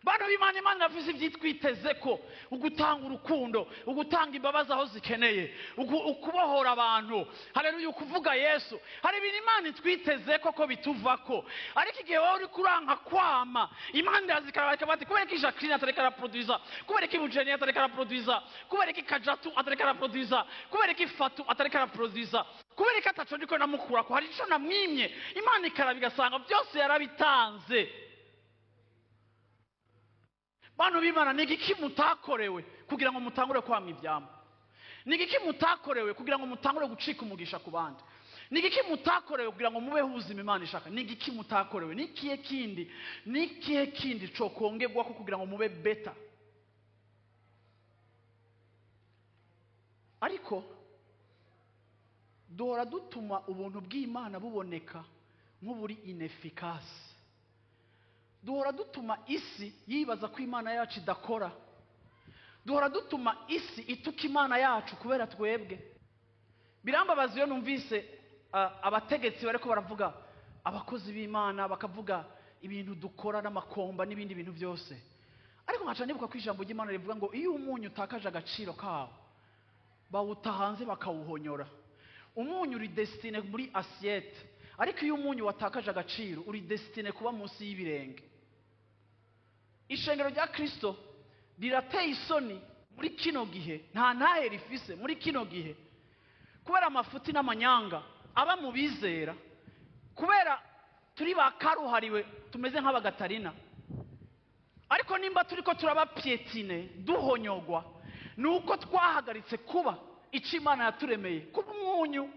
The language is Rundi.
Bana b'Imana, Imana irafise ivyitwiteze ko ugutanga urukundo, ugutanga imbabazi aho zikeneye, ukubohora abantu, haleluya, ukuvuga Yesu. Hari ibintu Imana itwiteze ko bituvako, ariko igihe wowe uriko uranka kwama, Imana irazikaraba ikavuga ati kubera ko Jacqueline atariko araproduiza, kubera ko Bujeni atariko araproduiza, kubera ko Kajatu atariko araproduiza, kubera ko Fatu atariko araproduiza, kubera ko ataco ndiko namukurako, hari ico namwimye. Imana ikaraba igasanga byose yarabitanze. Bantu b'Imana, ni igiki mutakorewe kugira ngo mutangure kwama ivyamwa? Ni igiki mutakorewe kugira ngo mutangure gucika umugisha ku bandi? Ni igiki mutakorewe kugira ngo mubeho ubuzima Imana ishaka? Ni igiki mutakorewe? Ni ikihe kindi? Ni ikihe kindi cokongerwako kugira ngo mube beta? Ariko duhora dutuma ubuntu bw'Imana buboneka nk'uburi inefficace. Duhora dutuma isi yibaza ko Imana yacu idakora. Duhora dutuma isi ituka Imana yacu kubera twebwe. Birambabaza iyo numvise abategetsi bariko baravuga abakozi b'Imana, bakavuga ibintu dukora n'amakomba n'ibindi bintu byose. Ariko nkaca nibuka ko ijambo ry'Imana rivuga ngo iyo umunyu utakaje agaciro kawo, bawuta hanze bakawuhonyora. Umunyu uri destine muri assiette, ariko iyo umunyu watakaje agaciro uri destine kuba munsi y'ibirenge. Ishengero rya Kristo rirateye isoni muri kino gihe, nta ntahe rifise muri kino gihe, kubera amafuti n'amanyanga aba mu bizera, kubera turi ba karuhariwe tumeze nk'abagatarina. Ariko nimba turiko turaba pietine duhonyogwa, nuko twahagaritse kuba ico Imana yaturemeye, kuba umunyu.